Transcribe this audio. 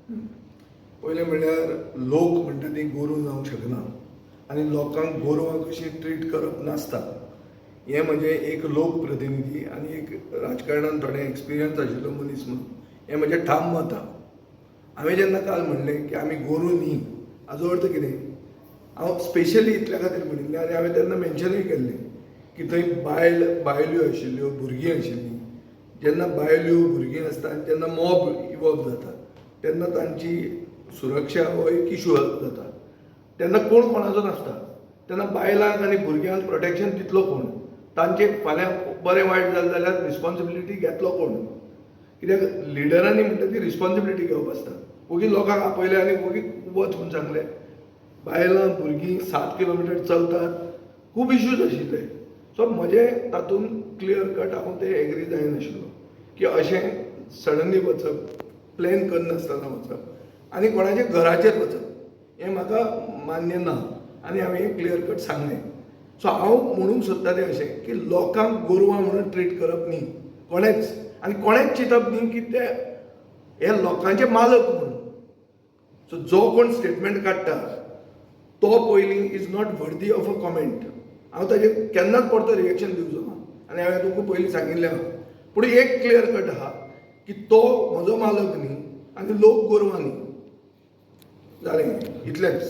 पयलें म्हणल्यार लोक म्हणटा ती गोरूं जावंक शकना आनी लोकांक गोरवां कशीं ट्रीट करप नासता. हें म्हजें एक लोकप्रतिनिधी आनी एक राजकारणान थोडें एक्सपिरियन्स आशिल्लो मनीस म्हणून हें म्हजें ठाम मत आहा. हांवें जेन्ना काल म्हणलें की आमी गोरूं न्ही, हाजो अर्थ कितें? हांव स्पेशली इतल्या खातीर म्हणिल्लें आनी हांवें तेन्ना मेन्शनूय केल्लें की थंय बायल्यो आशिल्ल्यो, भुरगीं आशिल्लीं. जेन्ना बायल्यो भुरगीं आसता आनी जेन्ना मॉब इवॉल्व जाता तेन्ना तांची सुरक्षा हो एक इशू जाता. तेन्ना कोण कोणाचो नासता. तेन्ना बायलांक आनी भुरग्यांक प्रोटेक्शन दितलो कोण? तांचे फाल्यां बरें वायट जालें जाल्यार रिस्पॉन्सिबिलिटी घेतलो कोण? कित्याक लिडरांनी म्हणटा ती रिस्पॉन्सिबिलिटी घेवप आसता. ओगी लोकांक आपयले आनी ओगी वच म्हूण सांगलें. बायलां भुरगीं 7 किलोमिटर चलतात, खूब इश्यूज आशिल्ले. सो म्हजें तातूंत क्लियर कट हांव ते एग्री जायनाशिल्लो की अशें सडनली वचप, प्लॅन करनासतना वचप आनी कोणाच्या घराचेर वचप हें म्हाका मान्य ना आनी हांवें हें क्लियर कट सांगलें. सो हांव म्हणूंक सोदता तें अशें की लोकांक गोरवां म्हणून ट्रीट करप न्ही कोणेच आनी कोणेच चिंतप न्ही की ते हे लोकांचे मालक म्हणून. सो जो कोण स्टेटमेंट काडटा तो पयलीं is not worthy of a comment. हांव ताजेर केन्नाच परतो रिएक्शन दिवचो ना आनी हांवें तुमकां पयलीं सांगिल्लें आहा. पूण एक क्लियर कट आहा की तो म्हजो मालक न्ही आनी लोक गोरवां न्ही. जालें, इतलेंच.